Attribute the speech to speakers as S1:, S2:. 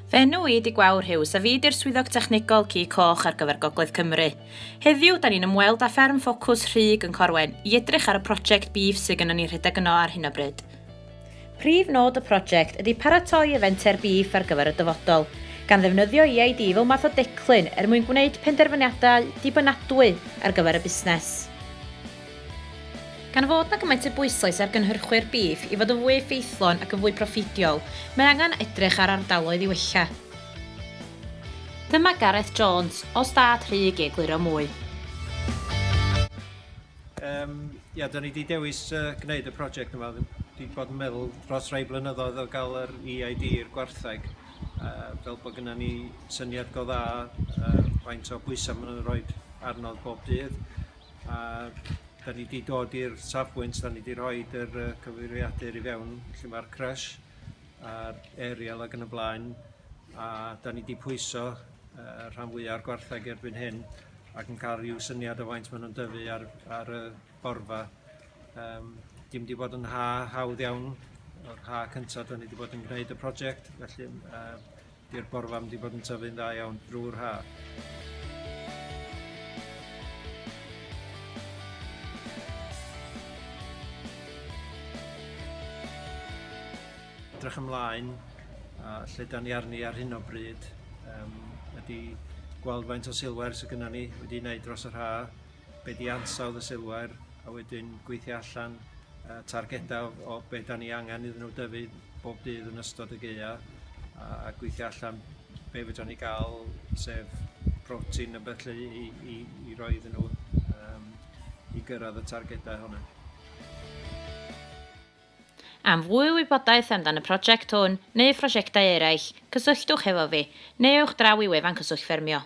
S1: Fy enw i 'di Gwawr Hughes a fi 'di'r Swyddog Technegol Cig Coch ar gyfer Gogledd Cymru. Heddiw, 'da ni'n ymweld â Fferm Ffocws Rhug yn Corwen i edrych ar y prosiect bîff sydd gynnon ni rhedeg yno ar hyn o bryd. Prif nod y prosiect ydi paratoi y fenter bîff ar gyfer y dyfodol, gan ddefnyddio EID fel math o declyn er mwyn gwneud penderfyniadau dibynadwy ar gyfer y busnes. Gan fod 'na gymaint o bwyslais ar gynhyrchwyr bîff i fod yn fwy effeithlon ac yn fwy proffidiol, mae angen edrych ar ardaloedd i wella. Dyma Gareth Jones o Stad Rhug i egluro mwy.
S2: Yym, ia, da ni 'di dewis uh, gwneud y prosiect yma. Di bod yn meddwl dros rai blynyddoedd o gael yr EID i'r gwartheg, uh, fel bod gennym ni syniad go dda uh, faint o bwysau maen nhw'n rhoi arno bob dydd. A da ni 'di dod i'r safbwynt, da ni 'di rhoid yr yy cyfrifiadur i fewn lle mae'r crush a'r aerial ac yn y blaen, a da ni 'di pwyso yy rhan fwya o'r gwartheg erbyn hyn ac yn cael rhyw syniad o faint maen nhw'n dyfu ar, ar y borfa. Um, dim 'di bod yn ha hawdd iawn o'r ha cyntaf da ni 'di bod yn gwneud y prosiect, felly uh, Di'r borfa mynd i bod yn tyfu'n dda iawn drwy'r ha. Edrych ymlaen a lle da ni arni ar hyn o bryd um, ydy gweld faint o silwair sydd gyda ni wedi wneud dros yr ha, be di ansawdd y silwair a wedyn gweithio allan uh, targedau o, o be da ni angen iddyn nhw dyfu bob dydd yn ystod y gaea a, a gweithio allan be fedra ni gael sef protein a felly i, i, i roi iddyn nhw um, i gyrraedd y targedau hwnna.
S1: Am fwy o wybodaeth amdan y prosiect hwn neu phrosiectau eraill, cysylltwch hefo fi, neu ewch draw i wefan Cyswllt Ffermio.